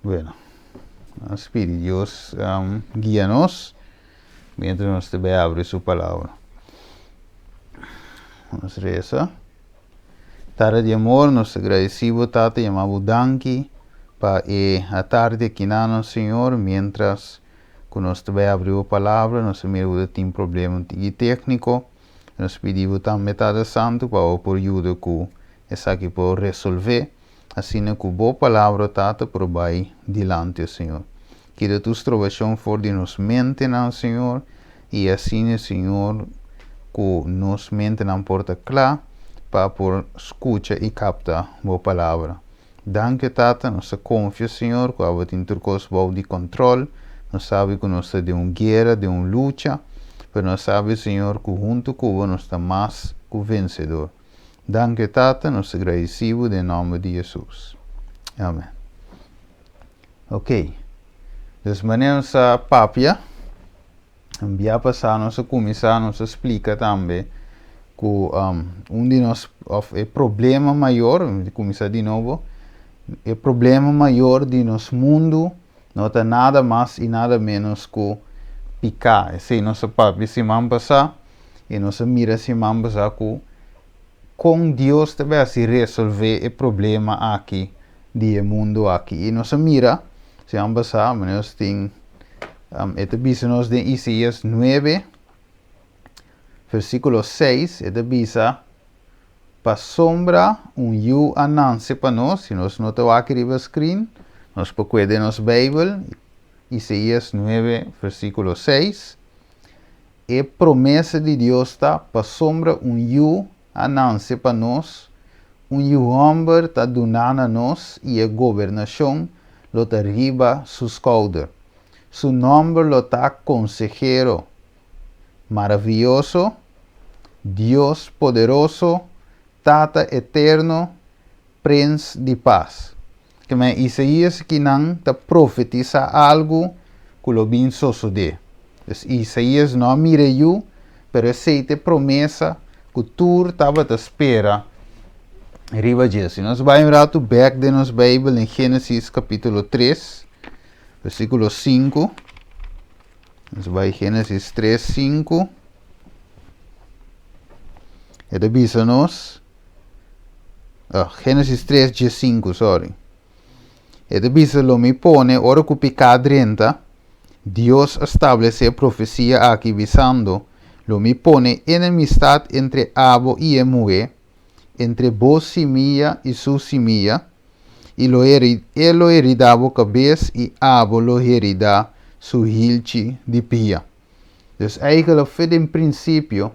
Bueno, nos pidi Dios guia nos mientras nos ta bay abri su palabra. Nos reza. Tata di amor, nos ta gradeci bo, Tata, yama bo danki pa e atardi aki na nos, Señor, mientras cu nos ta bay abri bo palabra, nos ta mira bo ta tin problema un tiki tecnico. Nos pidi bo tambe, Tata Santo, pa bo por yuda cu esaki por resolve. Asina ku bo palabra, Tata, por bai dilanti, o Señor. Kita tur strobashon for di nos mentenan, Señor, i asina, Señor, ku nos mentenan por ta kla pa por skucha i kapta bo palabra. Danki, Tata, nos ta konfia, Señor, ku abo tin tur kos bou di kòntròl. Nos sabi ku nos ta den un guera, den un lucha, pero nos sabi, Señor, ku huntu ku bo nos ta mas ku vensedor. Danki Tata, nos ta gradisi bo den nomber di Jesus. Amen. Ok. Dus manera nos a papia, un bia pasá nos a kuminsá, nos a splika tambe ku um, un di nos, of e problema mayor, mi kuminsá di nobo, e problema mayor di nos mundu no ta nada mas i nada menos ku piká. Esei nos a papia siman pasá. I nos a mira siman pasá ku kon Dios ta bai hasi resolvé e problema aki di e mundu aki. I nos a mira siman pasá, manera nos tin, e ta bisa nos den Isaías 9, versíkulo 6, e ta bisa, Pasobra un yu a nanse pa nos, si nos no ta wak riba screen, nos por kue den nos Beibel, Isaías 9, versíkulo 6. E promesa di Dios ta, Pasobra un yu a nanse pa nos, un yu hòmber ta duná na nos i e gobernashon lo ta riba su skouder. Su nòmber lo ta Konsehero Maravioso, Dios Poderoso, Tata Eterno, Prens di Pas. Keme Isaías kinan ta profetisá algu ku lo bin sosodé. Dus Isaías no a mira e yu, pero esei ta e promesa ku tur tabata spera riba dje. Si nos bai un ratu bèk den nos Beibel den Génesis kapítulo 3, versíkulo 5. Nos bai Génesis 3, 5. E ta bisa nos, oh, Génesis 3, 5, sorry. E ta bisa lo mi pone ora ku piká drenta, Dios a stablesé profesia aki bisando, lo mi pone enemistat entre abo i e muhé, entre bo simia i su simia, i lo e lo heridá bo kabes i abo lo heridá su hilchi di pia. Dus eigenlijk fe den prinsipio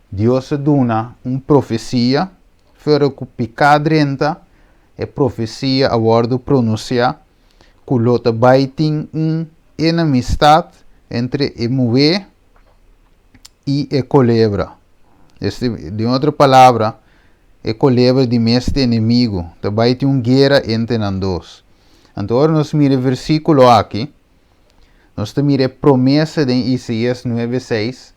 Dios a duna un profesia, fuera ku piká drenta, e profesia a wòrdu pronunsiá ku lo ta bai tin un enemistat entre e muhé i e kolebra. Den otro palabra, e kolebra di mes ta enemigu, ta bai tin un guera entre nan dos. Anto ora nos mira e versíkulo aki, nos ta mira e promesa den Isaías 9, 6,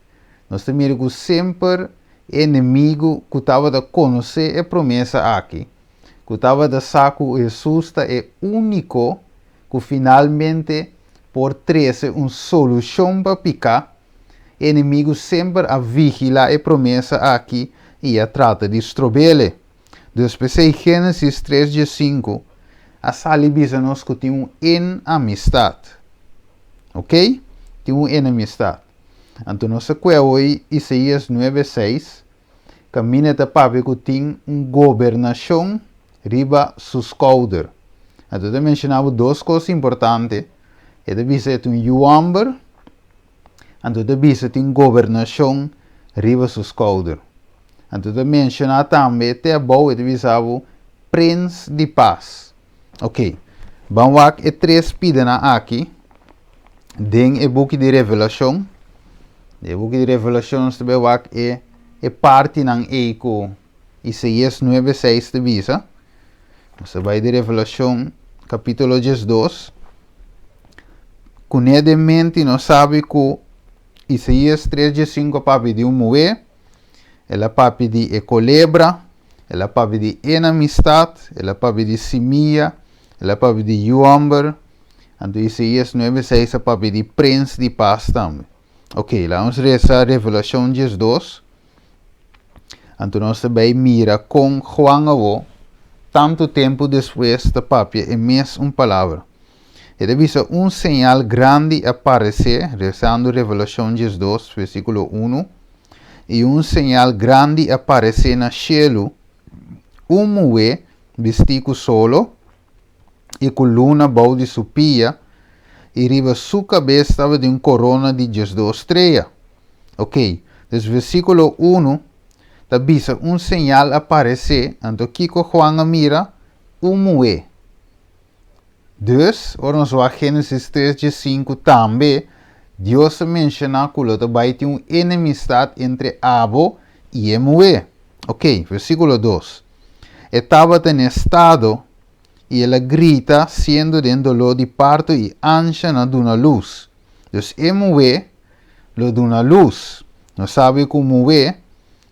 nos ta mira ku semper e enemigu ku tabata konosé e promesa aki, ku tabata sa ku Hesus ta e úniko ku finalmente por trese un solushon pa piká, e enemigu semper a vigilá e promesa aki i a trata di strob'el. Dus p'esei Génesis 3 diesinku a sali bisa nos ku tin un enemistat. Oké? Tin un enemistat. Anto nos a kue awor Isaías 9 seis, kaminda ta papia ku tin un gobernashon riba su skouder. Anto ta menshoná bo dos kos importante. E ta bisa e ta un yu hòmber, anto ta bisa tin gobernashon riba su skouder. Anto ta menshoná tambe te abou e ta bisa bo Prens di Pas. Ok, ban wak e tres pidanan aki den e buki di Revelashon. Den e buki di Revelashon nos ta bai wak e e partinan ei ku Isaías 9 6 ta bisa. Nos ta bai di Revelashon kapítulo 12. Kuné den mente nos sabi ku Isaías 3 15 a papia di un muhé, el a papia di e kolebra, el a papia di enemistat, el a papia di simia, el a papia di yu hòmber. Anto Isaías 9:6 a papia di Prens di Pas tambe. Ok, laga nos resa Revelashon 12. Anto nos ta bai mira kon Juan awo, tantu tempu despues, ta papia e mes un palabra. E ta bisa un señal grandi a paresé, resando Revelashon 12, versíkulo 1, I un señal grandi a paresé na shelu, un muhé bistí ku solo, i ku luna bou di su pia, i riba su kabes tabatin un korona di 12 strea. Ok, dus versíkulo 1 ta bisa un señal a paresé, anto kiko Juan a mira? Un muhé. Dus, ora nos wak Génesis 3 15 tambe, Dios a menshoná ku lo ta bai tin un enemistat entre abo i e muhé. Ok, versíkulo 2. E tabata na estado i el a grita siendo den doló di parto i ansha na duna lus. Dus e muhé lo duna lus. Nos sabi ku muhé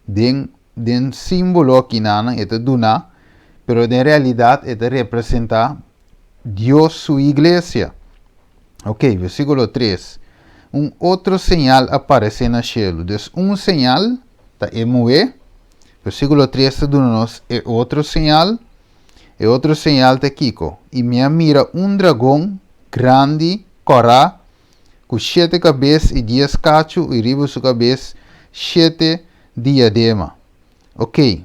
den den símbolo akinanan e ta duna, pero den realidat e ta representá Dios su iglesia. Ok, versíkulo 3. Un otro señal a paresé na shelu. Dus un señal ta e muhé. Versíkulo 3 ta duna nos e otro señal. E otro señal ta kiko? I mi a mira un dragon grandi, kòrá, ku shete kabes i 10 kachu i riba su kabes shete diadema. Ok,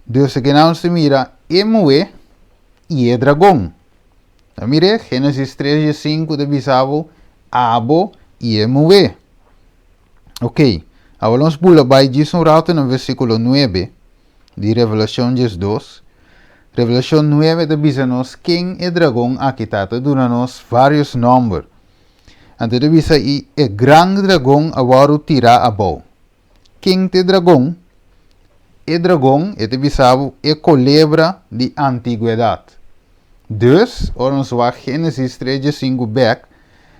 dus akinan nos ta mira e muhé i e dragon. Ta mir'é? Génesis 3 15 ta bisa bo abo i e muhé. Ok, awor nos bula bai djis un ratu na versíkulo 9 di Revelashon 12. Revelashon 9 ta bisa nos ken e dragon aki ta, ta duna nos vários nòmber. Anto ta bisa i e gran dragon a wòrdu tirá abou. Ken ta e dragon? E dragon, e ta bisa bo, e kolebra di antigwedat. Dus, ora nos wak Génesis 3 15 bèk,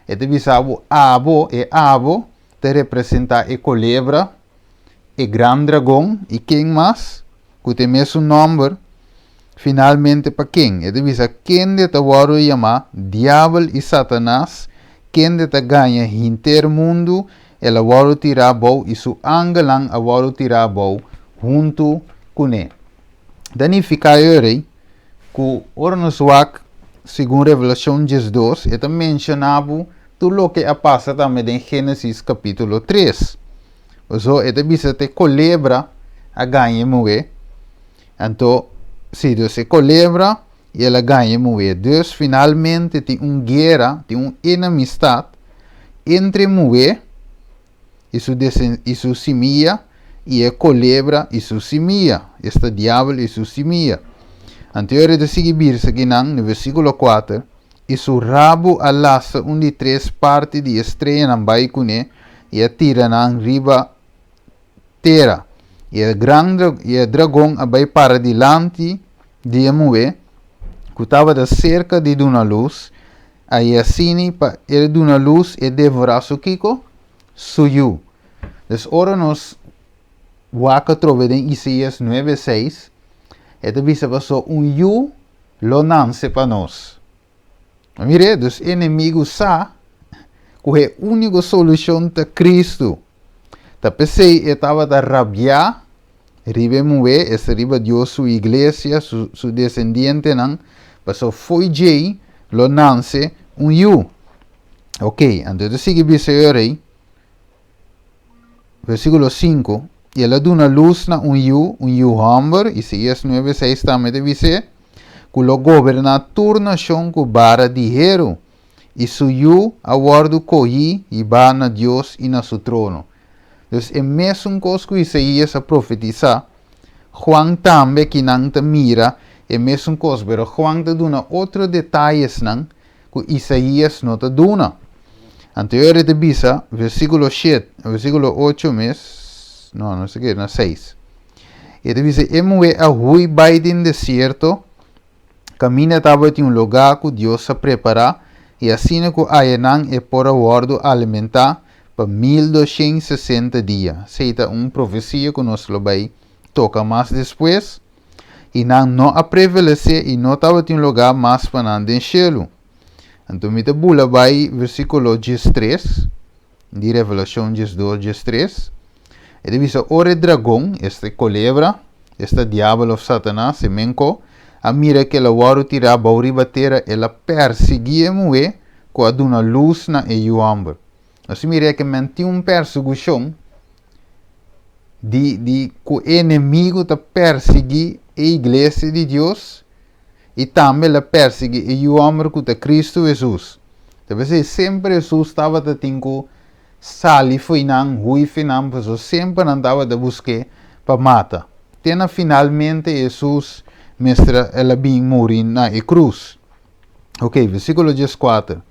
e ta bisa bo, abo, e abo, ta representá e kolebra, e gran dragon, i ken mas, ku ta e mesun nòmber, finalmente pa ken? E ta bisa, kende ta wòrdu yamá Diabel i Satanas, kende ta gaña henter mundu, el a wòrdu tirá abou i su angelnan a wòrdu tirá abou huntu kuné. Ta nifiká e ora ei ku ora nos wak segun Revelashon 12, e ta menshoná bo tur loke a pasa tambe den Génesis kapítulo 3. Pasobra e ta bisa te kolebra a gaña e muhé. Anto, si, dus e kolebra i el a gaña e muhé. Dus finalmente tin un guera, tin un enemistat entre e muhé i su i su simia i e kolebra i su simia, esta diabel i su simia. Anto e ora e ta sigui birsa akinan na versíkulo 4, I su rabu a lasa un di tres parti di e streanan bai kuné i a tira nan riba tera. I e gran i e dragon a bai para dilanti di e muhé ku tabata serka di duna lus, a i asini pa el duna lus e devorá su kiko? Su yu. Dus ora nos wak atrobe den Isaías 9:6, e ta bisa paso un yu lo nanse pa nos. Mire, dus enemigu sa ku e úniko solushon ta Kristu. Ta p'esei e tabata rabiá riba e muhé, esta riba Dios su iglesia, su, su desendientenan, pasobra fo'i djei lo nanse un yu. Ok, anto e ta sigui bisa e ora ei, Versíkulo 5, I el a duna lus na un yu, un yu hòmber, Isaías 9, 6 tambe ta bis'é, ku lo goberná tur nashon ku bara di heru, i su yu a wòrdu kohí hibá na Dios i na su trono. Dus e mesun kos ku Isaías a profetisá, Juan tambe kinan ta mira e mesun kos, pero Juan ta duna otro detayesnan ku Isaías no ta duna. Anto e ora ta bisa, versíkulo 7, versíkulo 8 mes, no, no sé na 6. E ta bisa, e muhé a hui bai den desierto, kaminda tabatin un lugá ku Dios a prepará, i asina ku ayanan e por a wòrdu alimentá pa 1260 dia. Esei ta un profesia ku nos lo bai toka mas despues. I nan no a prevalesé i no tabatin lugá mas pa nan den shelu. Anto mi ta bula bai versíkulo 13 di Revelashon 12, 13. E ta bisa, ora e dragon, esta kolebra, esta diabel òf Satanas, e menko, a mira ku el a wòrdu tirá abou riba tera, el a persiguí e muhé ku a duna lus na e yu hòmber. Nos ta mira ke men tin un persekushon di di ku e enemigu ta persiguí e iglesia di Dios i tambe el a persiguí e yu hòmber ku ta Kristu Hesus. Ta p'esei semper Hesus tabata tin ku sali fo'i nan, hui fo'i nan, pasobra semper nan tabata busk'é pa mata. Te na finalmente Hesus mester el a bin muri na e krus. Ok, versíkulo 14.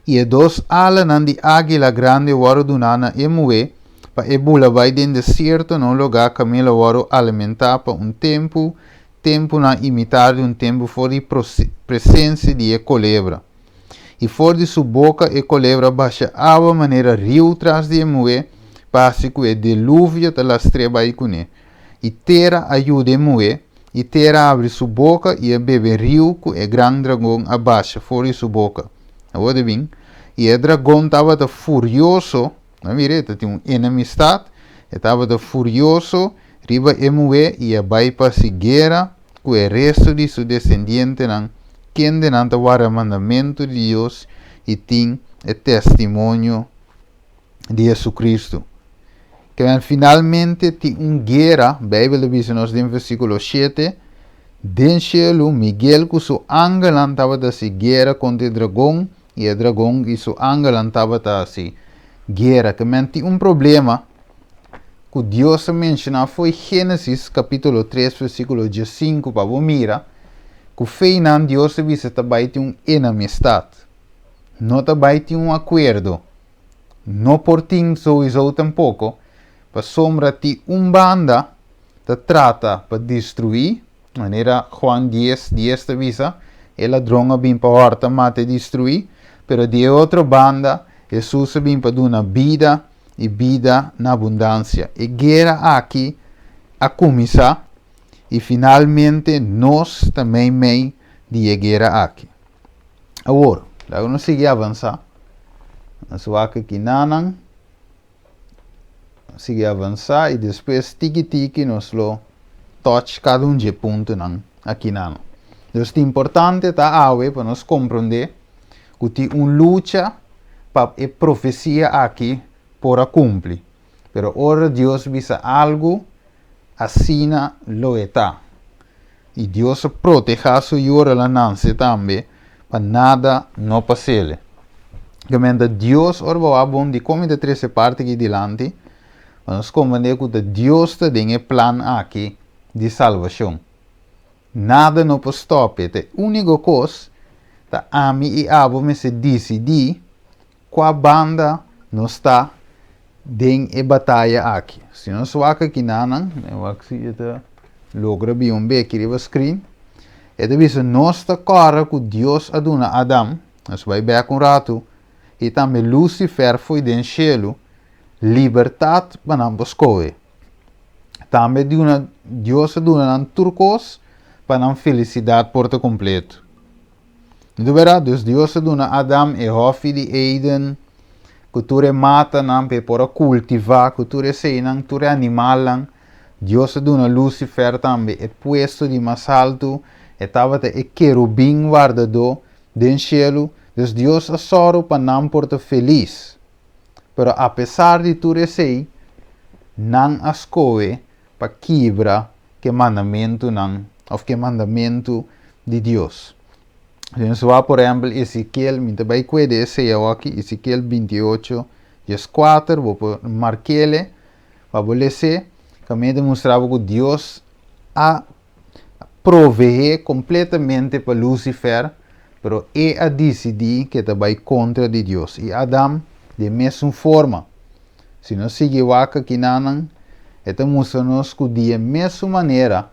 I e dos alanan di águila grandi wòrdu duná na e muhé, pa e bula bai den desierto na un lugá kaminda lo wòrdu alimentá pa un tempu, tempunan i mitar di un tempu for di presensia di e kolebra. I for di su boka e kolebra a basha awa manera riu tras di e muhé, pa hasi ku e deluvio ta lastr'é bai kuné. I tera a yuda e muhé, i tera a habri su boka i a bebe riu ku e gran dragon a basha for di su boka. Awor ta bin, i e dragon tabata furioso, a mira, e ta tin un enemistat, e tabata furioso riba e muhé i a bai pa hasi guera ku e restu di su desendientenan, kendenan ta warda mandamentu di Dios i tin e testimonio di Jesucristo. Kemen finalmente tin un guera, Bijbel ta bisa nos den versíkulo 7, den shelu Miguel ku su angelnan tabata hasi guera kontra e dragon i e dragon i su angelnan tabata hasi guera. Kemen tin un problema ku Dios a menshoná fo'i Génesis kapítulo 3 versíkulo 15 pa bo mira ku feinan Dios a bisa ta bai tin un enemistat. No ta bai tin un akuerdo. No por tin souiso tampoko, pasobra tin un banda ta trata pa destruí, manera Juan 10, 10 ta bisa, e ladron a bin pa hòrta, mata i destruí, pero di e otro banda Hesus a bin pa duna bida i bida na abundansia. E guera aki a kuminsá i finalmente nos ta meimei di e guera aki. Awor, laga nos sigui avansá. Nos wak aki nanan. Sigui avansá i despues tiki tiki nos lo touch kada un dje puntonan aki nanan. Dus ta importante ta awe pa nos komprondé ku tin un lucha pa e profesia aki por a kumpli. Pero ora Dios bisa algu, asina lo e ta. I Dios a protehá su yu ora el a nanse tambe, pa nada no pas'el. Kementa Dios, ora bo wak bon dikon mi ta trese e parti aki dilanti, pa nos komprendé ku ta Dios ta den e plan aki di salbashon. Nada no por stòp e. Ta e úniko kos ta ami i abo mester disidí Kua banda nos ta den e bataya aki? Si nos wak aki nanan, mi wak si e ta logra bin un beki riba screen, e ta bisa nos ta kòrda ku Dios a duna Adam, nos bai bèk un ratu, i tambe Lucifer fo'i den shelu, libertat pa nan por skohe. Tambe duna, Dios a duna nan tur kos pa nan felisidat por ta kompleto. Nto bera, dus Dios a duna Adam e hòfi di Eden, ku tur e matanan pa e por a kultivá, ku tur eseinan, tur e animalnan. Dios a duna Lucifer tambe e puesto di mas haltu, e tabata e kerubin wardadó den shelu. Dus Dios a sòru pa nan por ta felis. Pero apesar di tur esei, nan a skohe pa kibra ku e mandamentunan òf ku e mandamentu di Dios. Si nos wak por ehèmpel Ezekiel, mi ta bai kue di esei awoki, Ezekiel 28, 14, bo por mark'ele pa bo les'é, kaminda ta mustra bo ku Dios a proveé kompletamente pa Lucifer, pero e a disidí ku e ta bai kontra di Dios. I Adam den mesun forma. Si nos sigui wak akinanan, e ta mustra nos ku di e mesun manera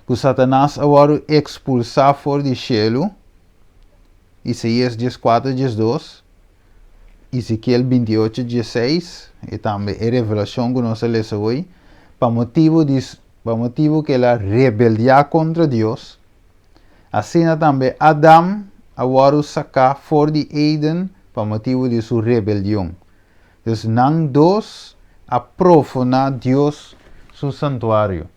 ku Satanas a wòrdu ekspulsá for di shelu, Isaías 14 12, Ezekiel 28 16, i tambe e revelashon ku nos a lesa hoy, pa motibu di pa motibu ku el a rebeldiá kontra Dios, asina tambe Adam a wòrdu saká for di Eden pa motibu di su rebelion. Dus nan dos a profaná Dios su santuario.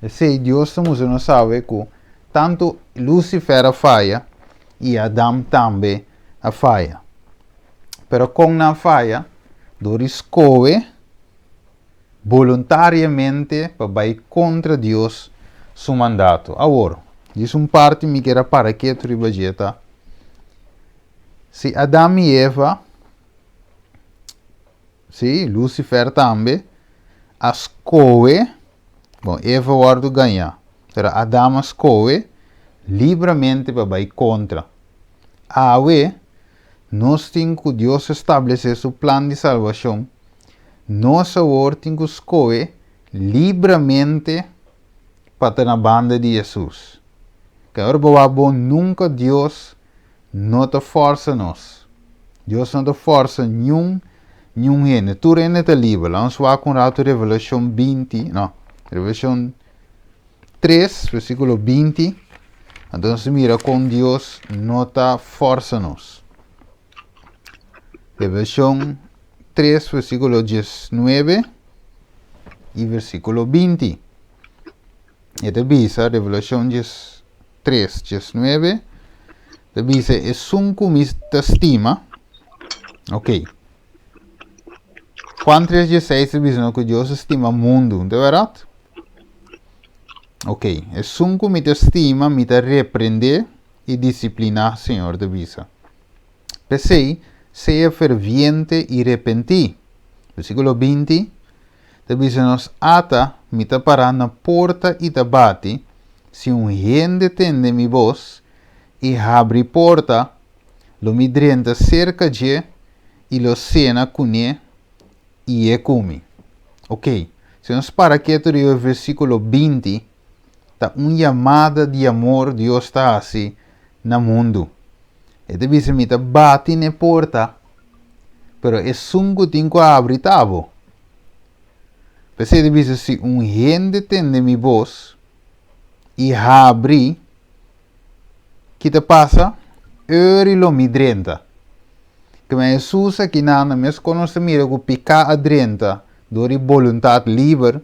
Esei Dios ta mustra nos sabe ku tantu Lucifer a faya i Adam tambe a faya. Pero kon nan a faya? Dor di skohe boluntariamente pa bai kontra Dios su mandato. Awor, djis un parti mi kier a para ketu riba dje ta, si Adam i Eva, sí, Lucifer tambe, a skohe, bon, Eva wòrdu gañá, pero Adam a skohe libramente pa bai kontra. Awe, nos tin ku Dios a establesé su plan di salbashon, nos awor tin ku skohe libramente pa ta na banda di Hesus. Ke ora bo wak bon, nunka Dios no ta fòrsa nos. Dios no ta fòrsa niun niun hende. Tur hende ta liber. Laga nos wak un ratu Revelashon 20, no, Revelashon 3, versíkulo 20. Anto nos mira kon Dios no ta fòrsa nos. Revelashon 3, versíkulo 19 i versíkulo 20. E ta bisa, Revelashon 3, 19, ta bisa, Esun ku mi ta stima, ok. Juan 3, 16 ta bisa ku Dios a stima mundu, ta bèrdat? Ok, esun ku mi ta stima, mi ta reprendé i disipliná, Señor ta bisa. P'esei, sea ferviente i repentí. Versíkulo 20 ta bisa nos, Ata, mi ta pará na porta i ta bati, si un hende tende mi bos i habri porta, lo mi drenta serka dje i lo sena kuné i e ku mi. Ok, si nos para ketu riba e versíkulo 20, ta un yamada di amor Dios ta hasi na mundu. E ta bisa, Mi ta bati na e porta, pero esun ku tin ku habri ta abo. P'esei e ta bisa, Si un hende tende mi bos i habri, ki ta pasa? Eur i lo mi drenta. Kema Hesus aki nan, meskos nos ta mira ku piká a drenta dor di boluntat liber,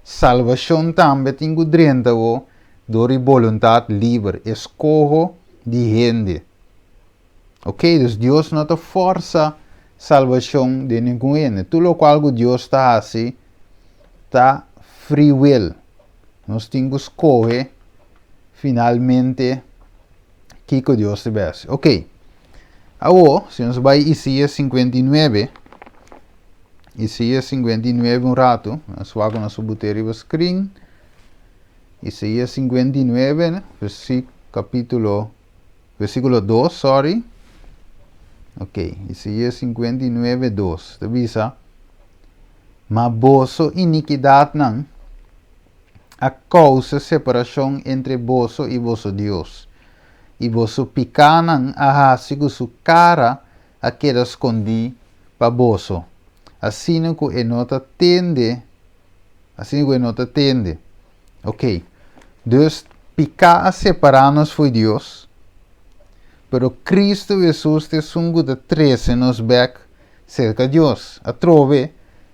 Salbashon tambe tin ku drenta bo dor di boluntat liber, eskoho di hende. Ok, dus Dios no ta forsa salbashon den ningun hende. Tur lokual ku Dios ta hasi ta free will. Nos tin ku skohe finalmente kiko Dios ta bes. Ok, awo si nos bai Isaías 59, Isaías 59 un ratu, nos wak ku nos a bot'é riba screen. Isaías 59, versí, kapítulo, versíkulo 2, sorry. Ok, Isaías 59, 2, ta bisa, Ma boso inikidatnan a kousa separashon entre boso i boso Dios, i boso pikánan a hasi ku su kara a keda skondí pa boso, asina ku e no ta tende, asina ku e no ta tende. Ok, dus piká a separá nos fo'i Dios, pero Kristu Hesus ta esun ku ta trese nos bèk serka Dios. Atrobe,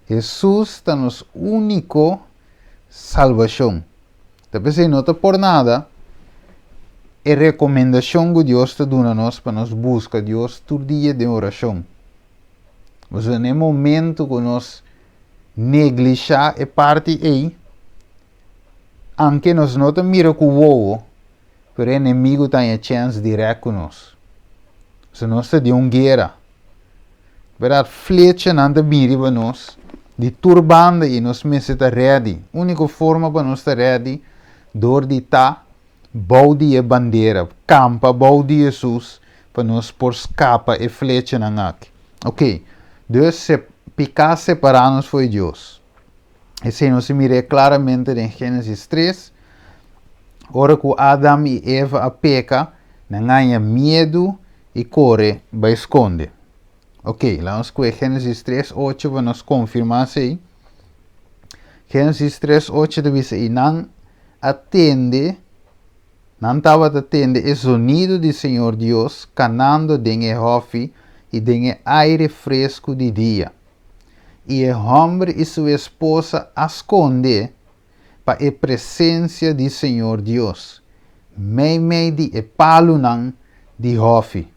Hesus ta nos úniko salbashon. Ta p'esei no ta por nada e rekomendashon ku Dios ta duna nos pa nos buska Dios tur dia den orashon. Pasobra na e momento ku nos neglishá e parti ei, anke nos no ta mira ku wowo, pero e enemigu ta haña chèns dirèkt ku nos. Pasobra nos ta den un guera. Berdad, flechanan ta bin riba nos di tur banda i nos mester ta ready. Úniko forma pa nos ta ready dor di ta bou di e bandera, kampa bou di Hesus pa nos por skapa e flechanan aki. Ok, dus se piká separá nos for di Dios. Esei nos a mir'é klaramente den Génesis 3, ora ku Adam i Eva a peka, nan a haña miedu i kore bai skonde. Ok, laga nos kue Génesis 3, 8 pa nos konfirmá esei. Génesis 3, 8 ta bisa, I nan a tende. Nan tabata tende e zonido di Señor Dios kanando den e hòfi i den e aire fresku di dia. I e hòmber i su esposa a skonde pa e presensia di Señor Dios, meimei di e palunan di hòfi.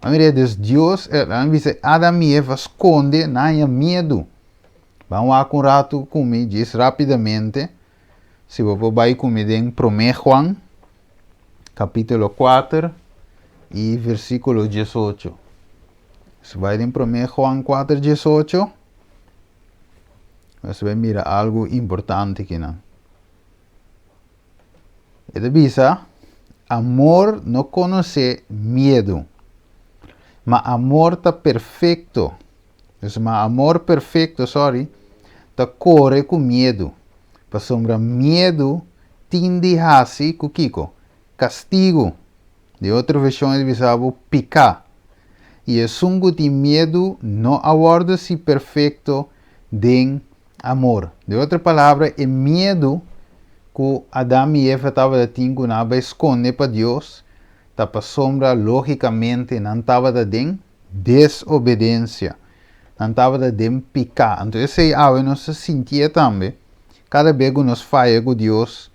A mira, dus Dios, a bisa Adam i Eva skonde, nan haña miedu. Ban wak un ratu ku mi, djis rápidamente, si bo por bai ku mi den Promé Juan, kapítulo 4 i versíkulo 18. Si bai den Promé Juan 4, 18, nos bai mira algu importante kinan. E ta bisa, Amor no konosé miedu, ma amor ta perfekto. Dus ma amor perfekto, sorry, ta kore ku miedu, pasobra miedu tin di hasi ku kiko? Kastigu. Den otro vershon e ta bisa bo piká. I esun ku tin miedu no a wòrdu si perfekto den amor. Den otro palabra, e miedu ku Adam i Eva tabata tin ku nan a bai skonde pa Dios, ta pasobra lógikamente nan tabata den desobedensia. Nan tabata den piká. Anto esei awe nos ta sintié tambe. Kada bes ku nos faya ku Dios,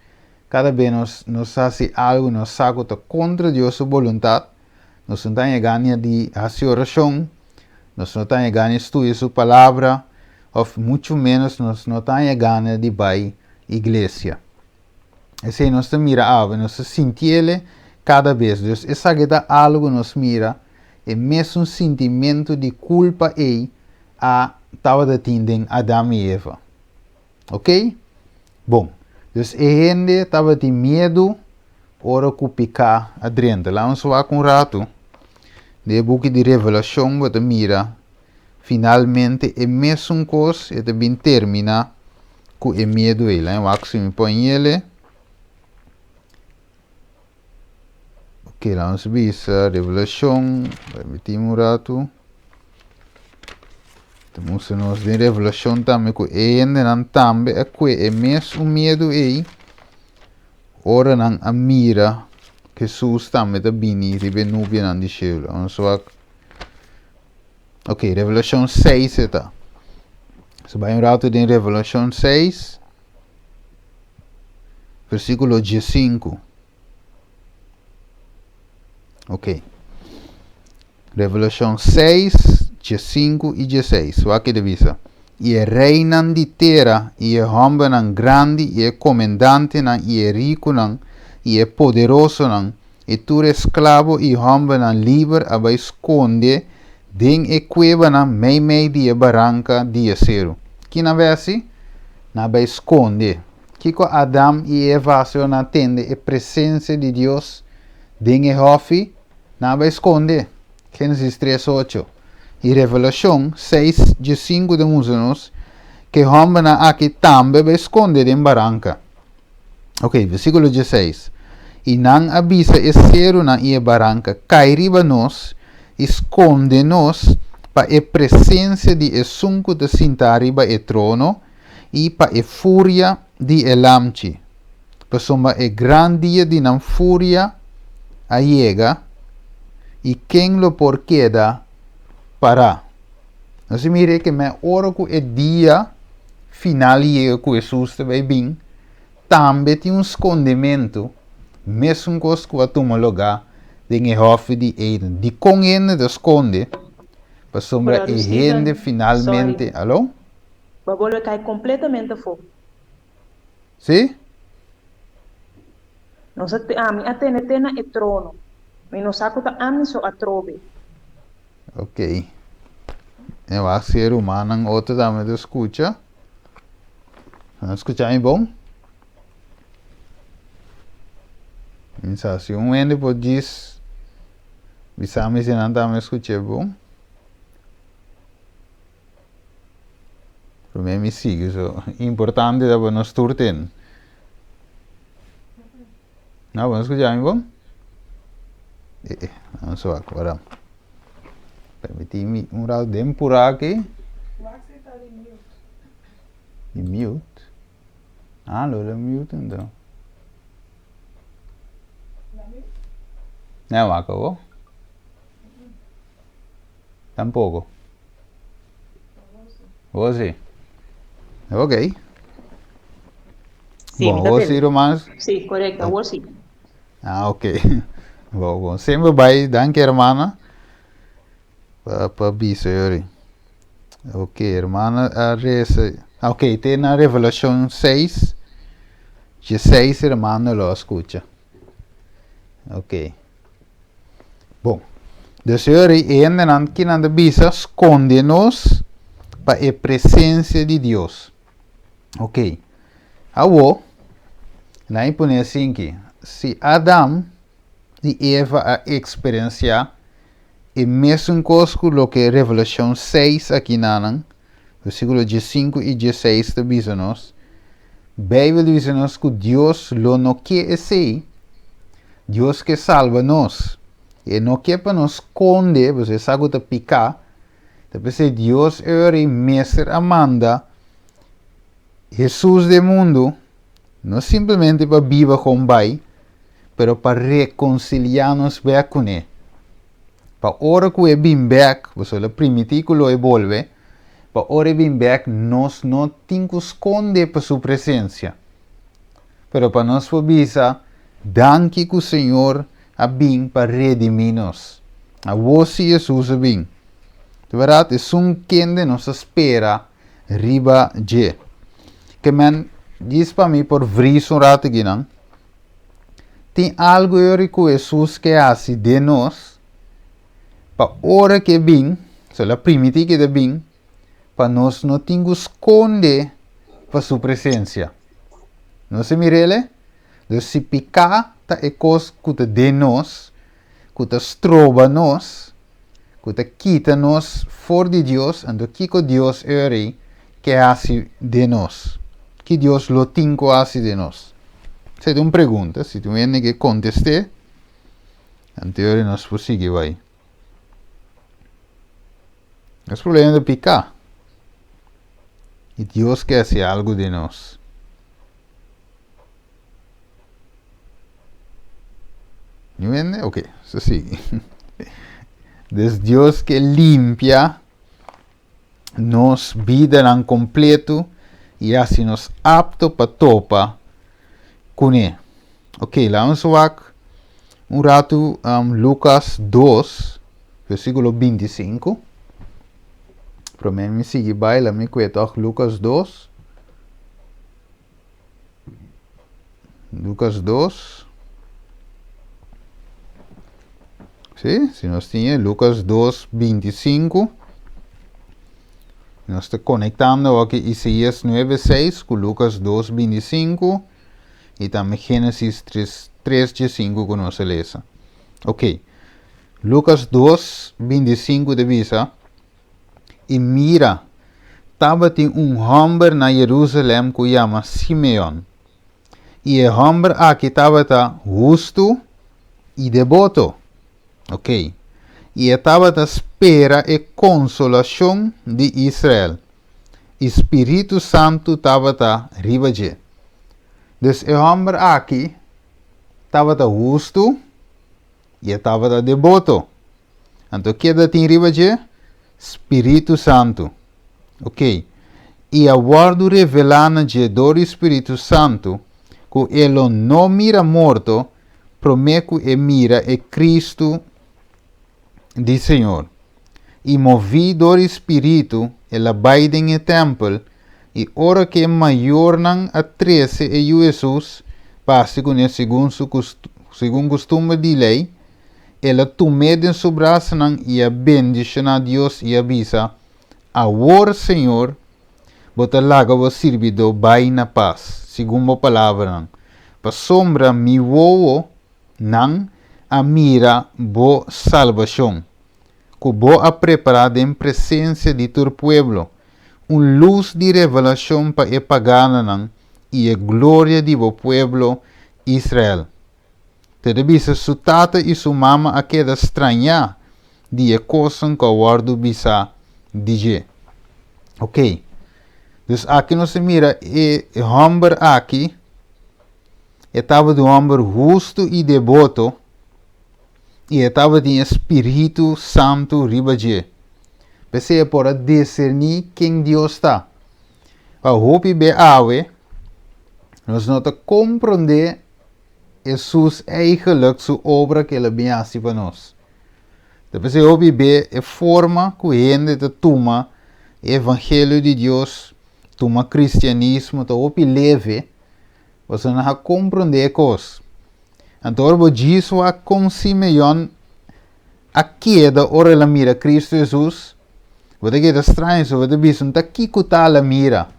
kada bes nos nos hasi algu nos sa ku ta kontra Dios su boluntat, nos no ta haña gana di hasi orashon, nos no ta haña gana di studia su palabra, òf muchu ménos nos no ta haña gana di bai iglesia. Esei nos ta mira awe, nos ta sintiele kada bes. Dus esaki ta algu nos mira, e mesun sintimentu di kulpa ei a tabata tin den Adam i Eva. Ok? Bon. Dus e hende tabatin miedu ora ku piká a drenta. Laga nos wak un ratu den e buki di Revelashon bo ta mira finalmente e mesun kos e ta bin terminá ku e miedu ei. Laga mi wak si mi por ñele. Ok, laga nos bisa Revelashon, permití mi un ratu. Ta mustra nos den Revelashon tambe ku e hendenan tambe a kue e mesun miedu ei ora nan a mira Hesus tambe ta bini riba e nubianan di shelu. Laga nos wak. Ok, Revelashon 6 e ta. So bai un ratu den Revelashon 6, versíkulo 15. Ok. Revelashon 6, 15 i 16. Wak e ta bisa. I e reinan di tera, i e hòmbernan grandi, i e komendantenan, i e rikunan, i e poderosonan, i tur esklabo i hòmbernan liber a bai skonde den e kuebanan meimei di e baranka di e seru. Ki nan bai hasi? Nan a bai skonde. Kiko Adam i Eva hasi ora nan a tende e presensia di Dios den e hòfi? Nan a bai skonde. Génesis 3, 8 i Revelashon 6, 15 ta mustra nos ku e hòmbernan aki tambe a bai skonde den baranka. Ok, versíkulo 16. I nan a bisa e serunan i e baranka, Kai riba nos i skonde nos pa e presensia di esun ku ta sintá riba e trono i pa e furia di e Lamchi, pasobra e gran dia di nan furia a yega, i ken lo por keda pará? Nos a mira ke men ora ku e dia final yega ku Hesus ta bai bin, tambe tin un skondementu, mesun kos ku a tuma lugá den e hòfi di Eden. Dikon hende ta skonde? Pasobra Brother e Steven, hende sorry. finalmente. Alo? Bo bolbe kai kompletamente afó. Sí? Nos a, ami a tene te na e trono. Mi no sa ku ta ami so atrobe. Ok. E wak si e rumannan otro tambe ta skucha. Nan skucha mi bon? Mi sa si un hende por djis bisa mi si nan tambe skuch'é bon. Promé mi sigui so. Importante ta pa nos tur ten. No, bo no skucha mi bon? Eh, eh, nos wak, ora. Permití mi un rato den purá aki. Wak si ta di mute. Di mute? Ah, lo lo mute enton. Nan wak awo? Tampoco. Bo si? Ok. Sí, Bon, mi ta bo tende. si, Romans? Sí, correcto, awor sí. Ah, ok. Bon, bon. Semper bai, danki hermana. Pa, pa bisa yori. Ok, hermana a reza. Ah, ok, te na Revelacion 6. Je 6 hermano lo a scucha. Ok. Bon. Dus yori, e hendenan kinan ta bisa sconde nos pa e presencia di Dios. Ok. Awo, nan i pone asinki, si Adam i Eva a eksperensiá e mesun kos ku loke Revelashon seis akinanan, versíkulo diesinku i dieseis ta bisa nos, Beibel ta bisa nos ku Dios lo no ke esei. Dios ke salba nos. E no ke pa nos skonde, pasobra e sa ku ta piká. Ta p'esei Dios e ora ei mester a manda Hesus den mundu, no simplemente pa biba kon bai, pero pa rekonsiliá nos bèk kuné. Pa ora ku e bin bèk, pasobra el a primití ku lo e bolbe, pa ora e bin bèk nos no tin ku skonde pa su presensia, pero pa nos por bisa, Danki ku Señor a bin pa redimí nos. Awor si Hesus a bin. Di bèrdat, esun kende nos a spera riba dje. Ke men, djis pa mi por vris un ratu akinan, Tin algu yori ku Hesus ke hasi den nos pa ora ke bin, so el a primiti ke ta bin, pa nos no tin ku skonde pa su presensia. Nos a mir'el? Dus si piká ta e kos ku ta den nos, ku ta stroba nos, ku ta kita nos for di Dios, anto kiko Dios eri ke hasi den nos? Ki Dios lo tin ku hasi den nos? Esei ta un pregunta, si tin un hende ke kontest'é, anto eri nos por sigui bai. Nos problema ta piká. I Dios ke hasi algu den nos. Ni hende? Ok, so sigui. Dus Dios ke limpia nos bidanan kompleto i hasi nos apto pa topa kuné. Ok, laat ons wak un ratu um, Lucas 2, versículo 25. Promé mi sigui bai, laat mi kue toch Lucas 2. Lucas 2. Sí, si nos tin Lucas 2, 25. Nos ta konektando aki Isaías 9, 6 ku Lucas 2, 25 i tambe Génesis 3, 3, 5 ku nos a lesa. Ok. Lucas 2, 25 ta bisa, I mira, tabatin un hòmber na Jerusalèm ku yama Simeon. I e hòmber aki tabata hustu i deboto. Ok. I e tabata spera e konsolashon di Israel. I spiritu santu tabata riba dje. Dus e hòmber aki tabata hustu i e tabata deboto. Anto keda tin riba dje? Spiritu Santu. Ok. I a wòrdu revelá na dje dor di Spiritu Santu ku e lo no mira morto promé ku e mira e Kristu di Señor. I moví dor di Spiritu el a bai den e tèmpel, i ora ku e mayornan a trese e yu Hesus pa hasi kuné segun su segun kustumber di lei, El a tum'é den su brasanan i a bendishoná Dios i a bisa, Awor, Señor, bo ta laga bo sirbidó bai na pas, segun bo palabranan, pasobra mi wowonan a mira bo salbashon, ku bo a prepará den presensia di tur pueblo, un lus di revelashon pa e paganonan i e gloria di bo pueblo Israel. Te ta bisa su tata i su mama a keda strañá di e kosnan ku a wòrdu bisá di dje. Ok, dus aki nos ta mira e hòmber aki, e tabata un hòmber hustu i deboto, I e tabatin e Spiritu Santu riba dje. P'esei e por a diserní ken Dios ta. Pa hopi be awe, nos no ta komprondé Hesus eigenlijk su obra ku el a bin hasi pa nos. Ta p'esei hopi be e forma ku hende ta tuma e evangelio di Dios, tuma kristianismo ta hopi leve, pasobra nan a komprondé e kos. Anto ora bo djis wak kon Simeon a keda ora el a mira Kristu Hesus, bo ta keda straño, so bo ta bisa, Nta kiko ta al a mira?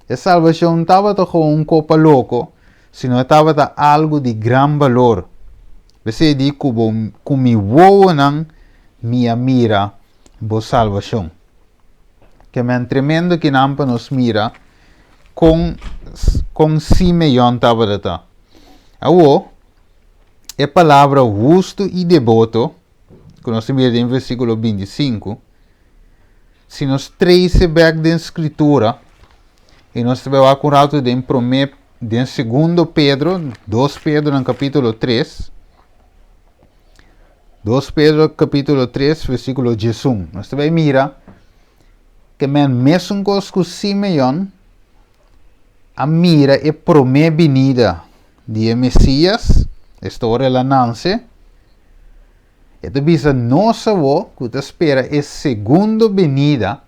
E salbashon no tabata komo un kopa loko, sino e tabata algu di gran balor. P'esei di ku bo ku mi wowonan mi a mira bo salbashon. Ke men tremendo kinan pa nos mira kon kon Simeon tabata ta. Awor, e palabra hustu i deboto, ku nos ta mira den versíkulo 25, si nos trese bèk den Skritura, i nos ta bai wak un ratu den promé, den segundo Pedro, 2 Pedro na kapítulo 3, 2 Pedro kapítulo 3, versíkulo 11. Nos ta bai mira ke men mesun kos ku Simeon a mira e promé binida di e Mesías, esta ora el a nanse, e ta bisa nos awor ku ta spera e segundo binida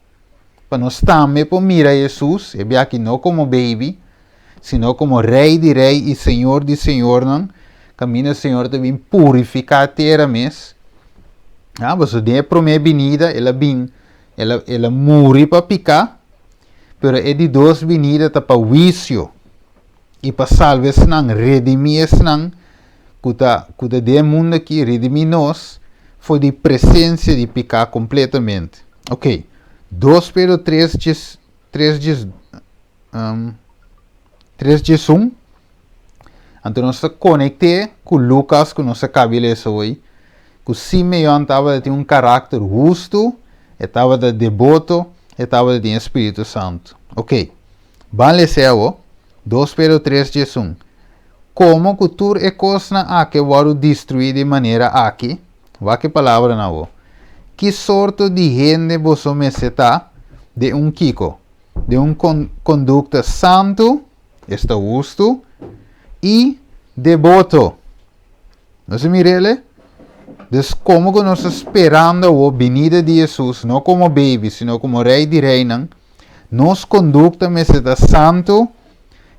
pa nos tambe por mira Hesus, e biaha aki no komo baby, sino komo Rei di rei i Señor di señornan, kaminda Señor ta bin purifiká tera mes. Ah, pasobra den e promé binida el a bin, el a, el a muri pa piká, pero e di dos binida ta pa huisio i pa salba esnan, redimí esnan ku ta, ku ta den e mundu akí, redimí nos for di presensia di piká kompletamente. Ok, 2 Pedro 3 djes, 3 djes, um, 3 djes un. Anto nos ta konekt'é ku Lukas ku nos a kabi lesa hoy, ku Simeon tabata tin un karakter hustu, e tabata deboto, e tabata tin e Spiritu Santu. Ok, ban les'é awo, 2 Pedro 3 djes un. Komo ku tur e kosnan aki a wòrdu destruí di e manera aki, wak e palabranan awo, ki sorto di hende boso mester ta den un kiko? Den un kondukta santu, esta hustu, i deboto. Nos a mir'el? Dus komo ku nos ta sperando awor binida di Hesus, no komo baby, sino komo Rei di reinan, nos kondukta mester ta santu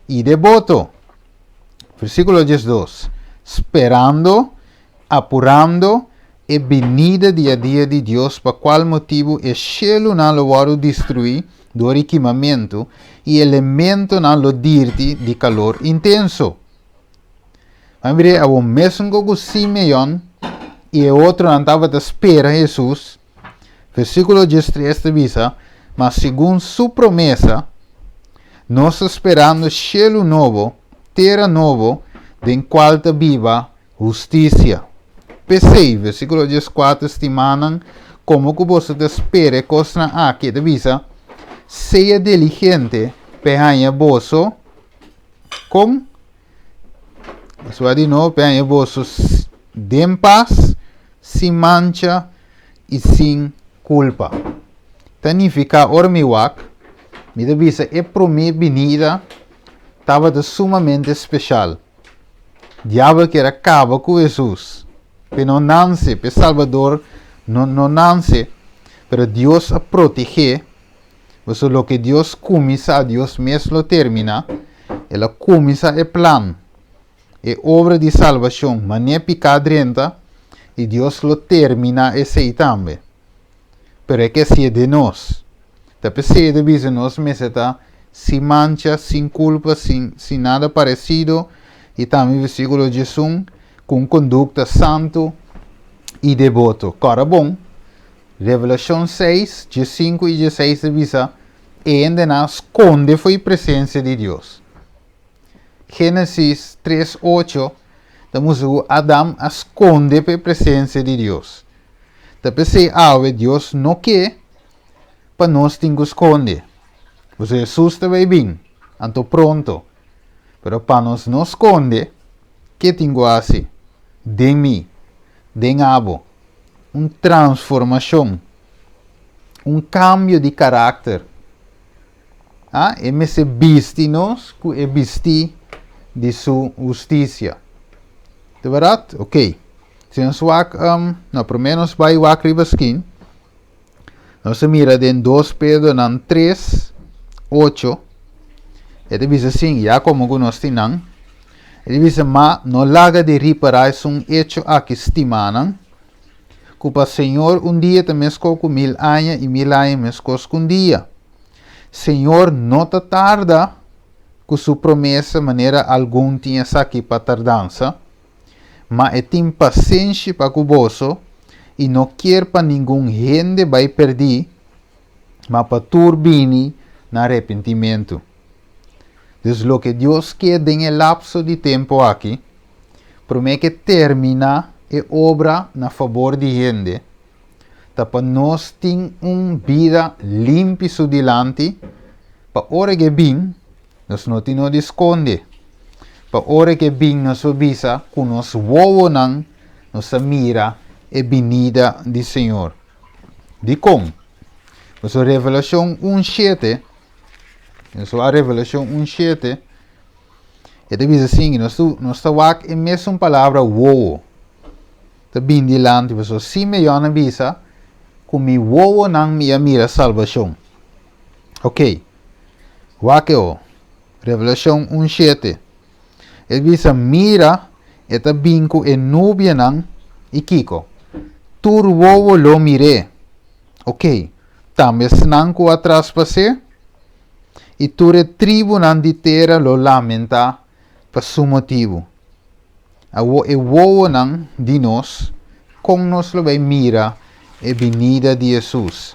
i deboto. Versíkulo 12, Sperando, apurando e binida di e dia di Dios, pa kual motibu e shelunan lo wòrdu destruí dor di kimamentu i elementonan lo dirti di kalor intenso. Ban mira awor mesun ku Simeon i e otronan tabata spera Hesus, versíkulo 13 ta bisa, Ma segun su promesa, nos ta sperando shelu nobo, tera nobo, den kual ta biba hustisia. P'esei, versíkulo 14, Stimánan, komo ku boso ta spera e kosnan aki, e ta bisa, Sea diligente p'e haña boso kon? Nos di nobo, p'e haña boso den pas, sin mancha i sin kulpa. Ta nifiká ora mi wak, mi ta bisa e promé binida tabata sumamente speshal. Diabel kier a kaba ku Hesus, p'e no nanse, p'e Salbador no no nanse, pero Dios a proteg'é, pasobra loke Dios kuminsá, Dios mes lo terminá. El a kuminsá e plan, e obra di salbashon, manera piká drenta, i Dios lo terminá esei tambe. Pero e ke hasié den nos. Ta p'esei e ta bisa nos mester ta sin mancha, sin kulpa, sin sin nada paresido, i tambe versíkulo 11, ku un kondukta santu i deboto. Kòrda bon, Revelashon 6, 15 i 16 ta bisa, E hendenan a skonde fo'i presensia di Dios. Génesis 3, 8 ta mustra ku Adam a skonde pa e presensia di Dios. Ta p'esei awe Dios no ke pa nos tin ku skonde. Pasobra Hesus ta bai bin, anto pronto. Pero pa nos no skonde, ke tin ku hasi? Den mi. den abo. Un transformashon. Un kambio di karakter. Ah, e mester bisti nos ku e bistí di su hustisia. Ta bèrdat? Ok. Si nos wak, um, no, promé nos bai wak riba skin. Nos ta mira den 2 Pedronan 3, 8. E ta bisa asin, ya komo ku nos tin nan. E ta bisa, ma no laga di ripará esun echo aki, stimánan, ku pa Señor un dia ta meskos ku mil aña i mil aña meskos ku un dia. Señor no ta tarda ku su promesa manera algun tin esaki pa tardansa, ma e tin pasenshi pa ku boso i no kier pa ningun hende bai perdí, ma pa tur bini na arepentimentu. Dus loke Dios ke den e lapso di tempu aki, promé ke terminá e obra na fabor di hende, ta pa nos tin un bida limpi su dilanti, pa ora ke bin, Nos no tin no di skonde. Pa ora ke bin nos por bisa ku nos wowonan nos ta mira e binida di Señor. Dikon? Pasobra Revelashon un shete, nos wak Revelashon un shete, e ta bisa asin, nos nos ta wak e mesun palabra wowo ta bin dilanti, pasobra Simeon a bisa ku mi wowonan mi a mira salbashon. Ok. Wak e o. Revelashon un shete. E bisa, Mira, e ta bin ku e nubianan, i kiko? Tur wowo lo mir'é. Ok, tambe esnan ku a traspas'é, i tur e tribunan di tera lo lamentá pa su motibu. Awor e wowonan di nos, kon nos lo bai mira e binida di Hesus?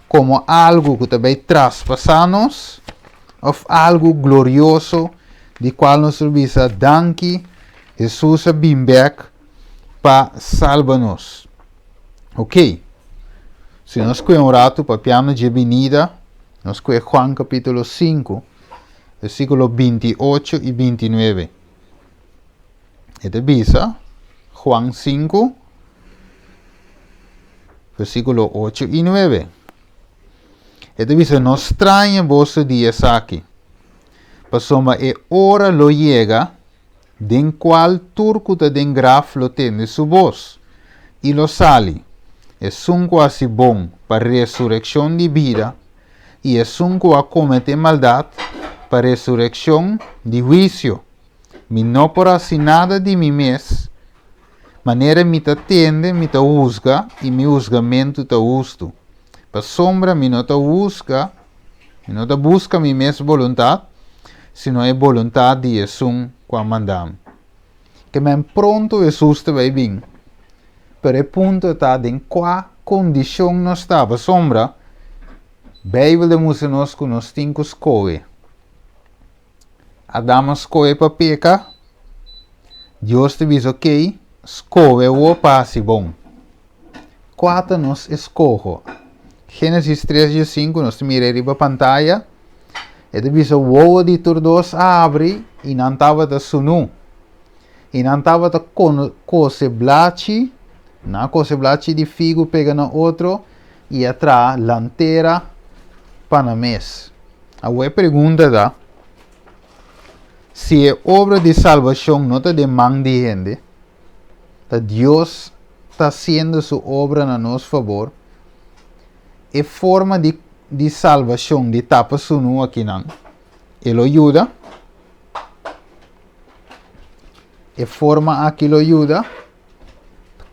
Komo algu ku ta bai traspasá nos òf algu glorioso di kual nos lo bisa danki Hesus a bin bèk pa salba nos? Ok, si nos kue un ratu papiando dje binida, nos kue Juan kapítulo 5, versíkulo 28 i 29. E ta bisa, Juan 5, versíkulo 8 i 9. E ta bisa, No straña boso di esaki, pasobra e ora lo yega den kual tur ku ta den graf lo tende su bos i lo sali, esun ku hasi bon pa resurekshon di bida i esun ku a kometé maldat pa resurekshon di huisio. Mi no por hasi nada di mi mes, Manera mi ta tende, mi ta husga, i mi husgamentu ta hustu. Pasobra mi no ta husga, mi no ta buska mi mes boluntat, sino e boluntat di esun ku a manda mi. Ke men pronto Hesus ta bai bin, pero e punto ta den kua kondishon nos ta, pasobra Beibel ta mustra nos ku nos tin ku skohe. Adam a skohe pa peka, Dios ta bisa ok, skohe awor pa hasi bon. Kua ta nos eskoho? Génesis 3 diesinku nos ta mira riba pantaya, e ta bisa wowo di tur dos a habri i nan tabata sunú. I nan tabata kose blachi, nan a kose blachi di figu pega na otro i a traha lantera pa nan mes. Awor e pregunta ta, Si e obra di salbashon no ta den man di hende, ta Dios ta hasiendo su obra na nos fabor, e forma di di salbashon di tapa sunu akinan, e lo yuda? E forma aki lo yuda?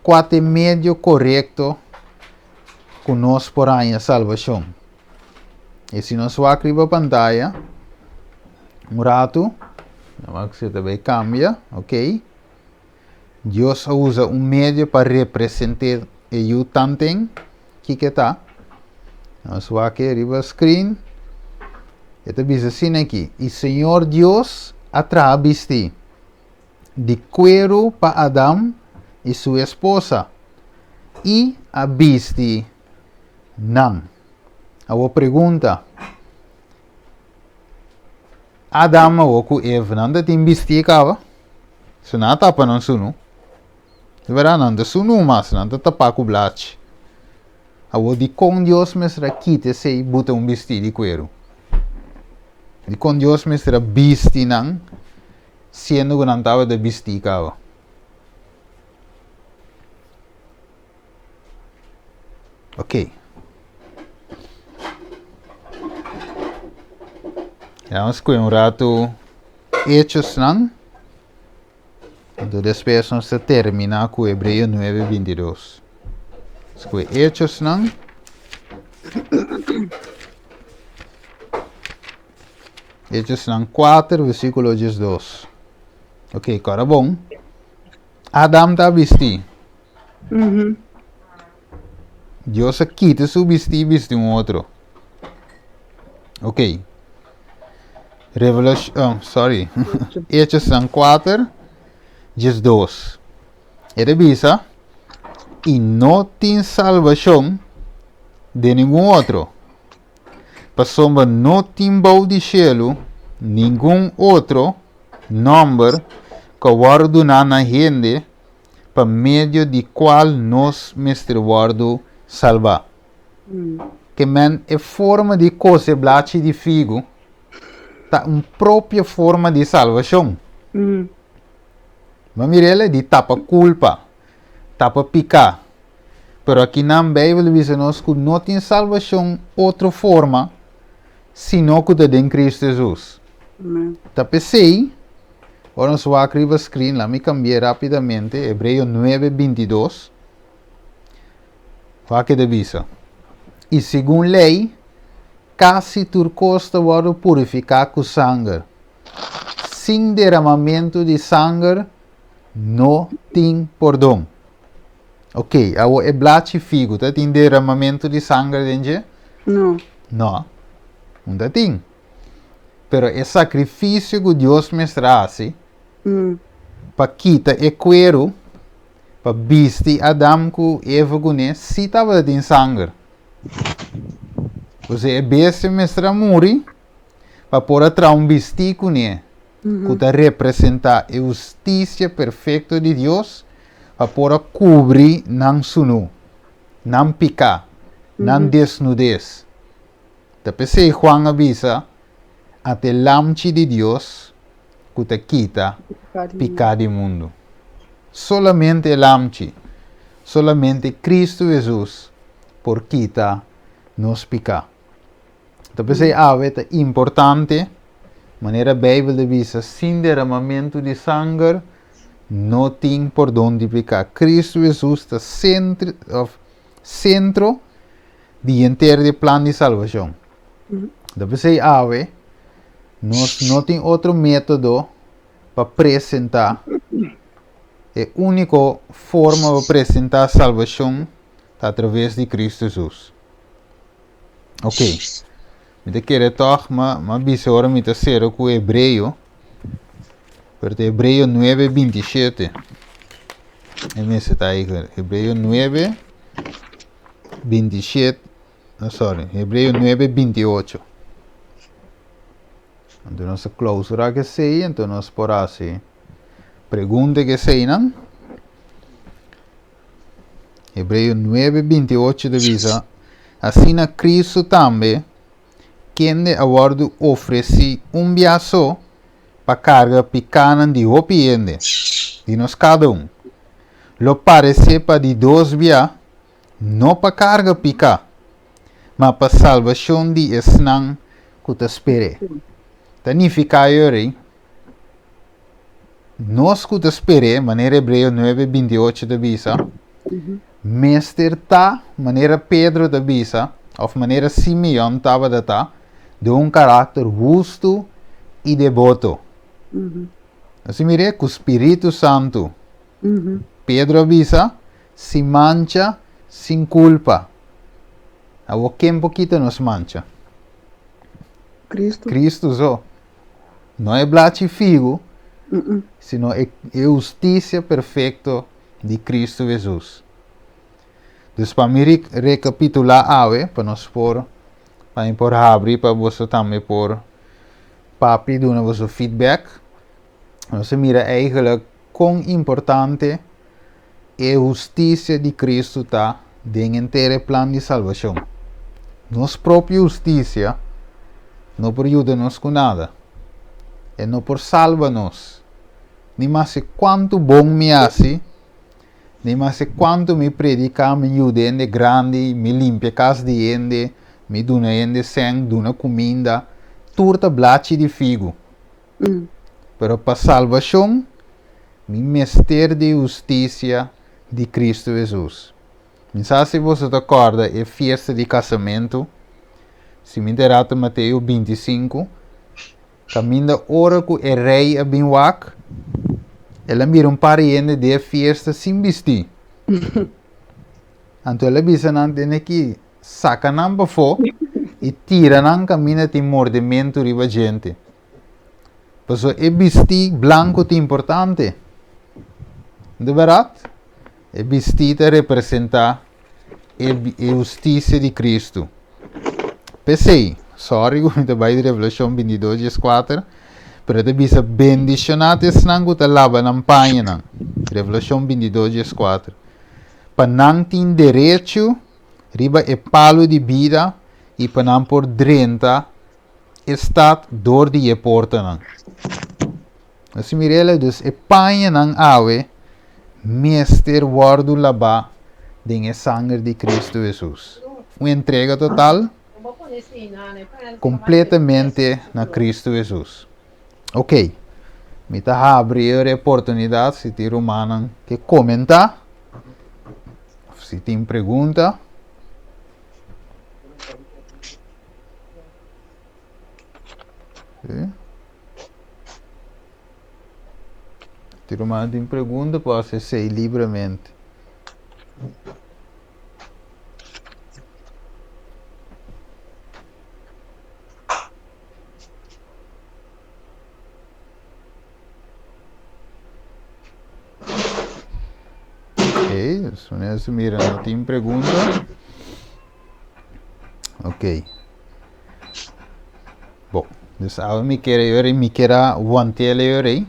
Kua ta e medio korekto ku nos por haña salbashon? I si nos wak riba pantaya un ratu, wak si ta bai kambia, ok. Dios a usa un medio pa represent'é e yu tanten, kiko e ta? Nos wak e riba screen, e ta bisa asina aki, I Señor Dios a traha bistí di kueru pa Adam i su esposa, i a bisti nan. Awor pregunta, Adam awor ku Eva nan ta tin bistí kaba? Su nan a tapa nan sunu. Di bèrdat nan ta sunu mas, nan ta tapá ku blachi. Awor dikon Dios mester a kita esei i buta un bistí di kueru? Dikon Dios mester a bisti nan siendo ku nan tabata bistí kaba? Ok. Ya nos kue un ratu Hechosnan. Anto despues nos ta termina ku Hebreo 9, 22. Nos kue Hechosnan. Hechosnan 4, versíkulo 12. Ok, kora bon. Adam ta bisti. Dios a kita su bisti i bisti un otro. Ok. Revelation, oh, sorry. Hechosnan 4, 12. E ta bisa, i no tin salbashon den ningun otro, pasobra no tin bou di shelu ningun otro nòmber ku a wòrdu duná na hende pa medio di kual nos mester wòrdu salbá. Ke men e forma di kose blachi di figu ta un propio forma di salbashon. Bo a mira el? Di tapa kulpa, tapa piká. Pero akinan Beibel ta bisa nos ku no tin salbashon otro forma sino ku ta den Kristu Hesus. Ta p'esei, ora nos wak riba screen, laat mi cambi'é rapidamente, Hebreo 9, 22, wak e ta bisa, I segun lei, kasi tur kos ta wòrdu purifiká ku sanger. Sin deramamentu di sanger no tin pordon. Ok, awor e blachi figu ta tin deramamentu di sanger den dje? No. No, no ta tin. Pero e sakrifisio ku Dios mester a hasi pa kita e kueru, pa bisti Adam ku Eva kuné, sí tabata tin sanger. Osea, e bestia mester a muri pa por a traha un bistí kuné ku ta representá e hustisia perfekto di Dios, pa por a kubri nan sunú, nan piká, nan desnudes. Ta p'esei Juan a bisa, Ata e Lamchi di Dios ku ta kita piká di mundu. Solamente e Lamchi, solamente Kristu Hesus por kita nos piká. Ta p'esei awe ta importante, manera Beibel ta bisa, sin deramamentu di sanger no tin pordon di piká. Kristu Hesus ta sentro, òf sentro di henter di e plan di salbashon. Ta p'esei awe nos no tin otro método pa presentá, e úniko forma pa presentá salbashon ta atraves di Kristu Hesus. Ok, mi ta kere tòg ma m'a bisa ora mi ta sera ku Hebreo, pero ta Hebreo nuebe 27. E mester ta eigen. Hebreo 9, 27, no sorry, Hebreo 9, 28. Anto nos a clausura ku esei, anto nos por hasi pregunta ku eseinan. Hebreo 9, 28 ta bisa, Asina Cristo tambe, kende a wòrdu ofresí un bia so pa karga pikánan di hopi hende, di nos kada un, lo paresé pa di dos bia, no pa karga piká, ma pa salbashon di esnan ku ta sper'é. Ta nifiká yori, nos ku ta sper'é, manera Hebreo 9, 28 ta bisa, mester ta, manera Pedro ta bisa, òf manera Simeon tabata ta, di un karakter hustu i deboto. Nos a mir'é ku spiritu santu. Pedro a bisa, Sin mancha, sin kulpa. Awor ken por kita nos mancha? Cristo. Cristo so. No e blachi figu, sino e, e hustisia perfekto di Cristo Jesus. Dus pa mi rekapitulá awe, pa nos por, pa mi por habri, pa boso tambe por papia i duna boso feedback, nos a mira eigenlijk kon importante. e hustisia di Kristu ta den henter e plan di salbashon. Nos propio hustisia no por yuda nos ku nada. E no por salba nos. Ni maske kuantu bon mi hasi, ni maske kuantu mi prediká, mi yuda hende grandi, mi limpia kas di hende, mi duna hende sèn, duna kuminda, tur ta blachi di figu. Pero pa salbashon, mi mester di hustisia di Kristu Hesus. Mi sa si boso ta kòrda e fiesta di kasamentu, si mi ta erata Mateo 25, kaminda ora ku e rei a bin wak, el a mira un par di hende den e fiesta sin bistí. Anto el a bisa nan tene ki saka nan pafó i tira nan kaminda tin mordementu riba djente. Pasobra e bistí blanku ta importante. No ta bèrdat? E bistí ta representá e e hustisia di Kristu. P'esei, sòri ku mi ta bai di Revelashon 22 dieskuater, pero e ta bisa, Bendishoná ta esnan ku ta laba nan pañanan, Revelashon 22 dieskuater, pa nan tin derecho riba e palu di bida i pa nan por drenta e stat dor di e portanan. Nos mir'el, dus e pañanan awe mester wòrdu labá den e sanger di Kristu Hesus. Un entrega total, kompletamente na Kristu Hesus. Ok, mi ta habri e oportunidat si tin rumannan ke komentá, òf si tin pregunta. Ti ruman tin pregunta por haci esey libremente. Ok, so mira no tin pregunta. Ok. Bo, dus awe mi kere yori, mi kera wantele yori.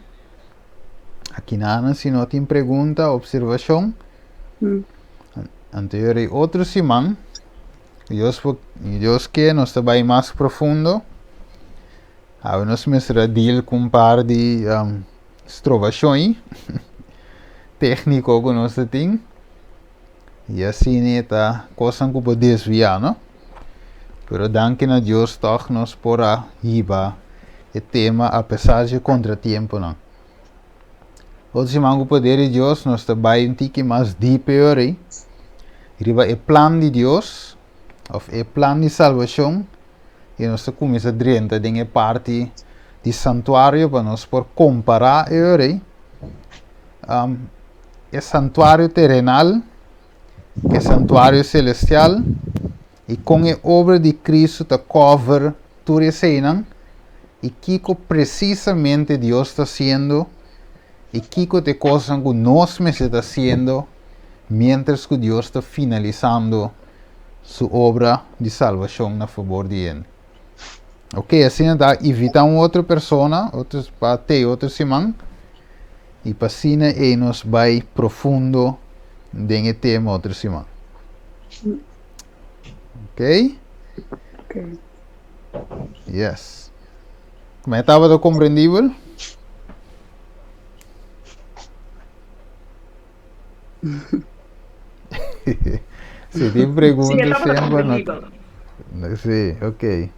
Aki nana si no tin pregunta, observacion. Anto yori otro siman, Dios, Dios ke nos ta bai mas profundo. Awe nos mester a deal ku un par di um, strobacion técnico ku nos ta tin. I asina e ta kosnan ku por desviá, no? Pero danki na Dios tòg nos por a hiba e tema apesar dje kontratiemponan. Otro siman ku poder di Dios nos ta bai un tiki mas dip e ora ei riba e plan di Dios òf e plan di salbashon i nos ta kuminsá drenta den e parti di santuario pa nos por kompará e ora ei e santuario terenal ku e santuario selestial i kon e obra di Kristu ta kòver tur eseinan i kiko presisamente Dios ta hasiendo i kiko ta e kosnan ku nos mester ta hasiendo miéntras ku Dios ta finalisando su obra di salbashon na fabor di hende. Ok, asina ta invitá un otro persona, otro pa te otro siman. I pa asina ei nos bai profundo den e tema otro siman. Ok? Ok. Yes. Me tabata komprendibel? Si tin Sí, pregunta e tabata semper no komprendibel. Sí, ok.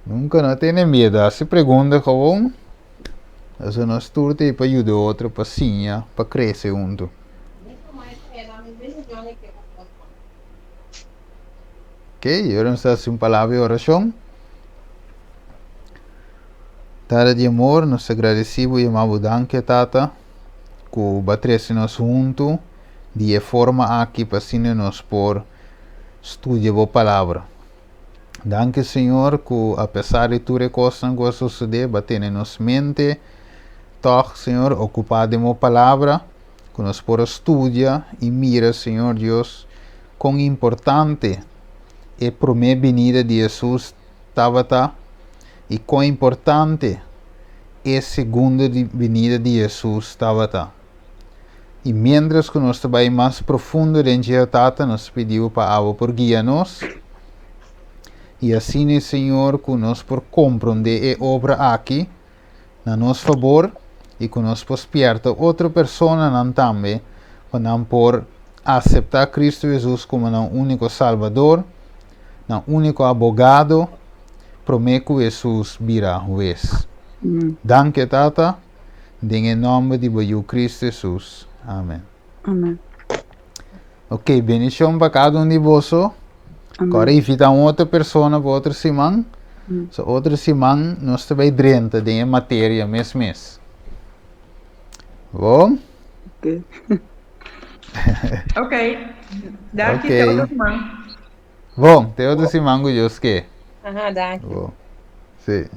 Nunka no tene miedo. Hasi pregunta gewoon. Eso nos tur ta pa yuda otro, pa siña, pa krese huntu. Ok, y ahora nos ta hasi un palabra di orashon. Tata di amor, nos ta gradeci bo y yama bo danki, Tata, ku bo a trese nos huntu di e forma aki pa asina nos por studia bo palabra. Danki Señor ku apesar di tur e kosnan ku a sosodé, bo a tene nos mente tòg, Señor, okupá den bo palabra, ku nos por a studia i mira, Señor Dios, kon importante e promé binida di Hesus tabata i kon importante e segundo binida di Hesus tabata. I miéntras ku nos ta bai mas profundo den dje, o Tata, nos ta pidi Bo pa abo por guia nos, i asina, Señor, ku nos por komprondé e obra aki na nos fabor i ku nos por spièrta otro personanan tambe pa nan por aseptá Kristu Hesus komo nan úniko Salbador, nan úniko Abogado, promé ku Hesus bira Hues. Danki, Tata, den e nòmber di bo Yu Kristu Hesus. Amen. Amen. Ok, bendishon pa kada un di boso. Amen. Kòrda invitá un otro persona pa otro siman. So otro siman nos ta bai drenta den e materia mes mes. Bon? Ok. Ok. Danki, Ok. te otro siman. Bon, te otro siman ku Dios ke. Aha, danki. Bon. Sí.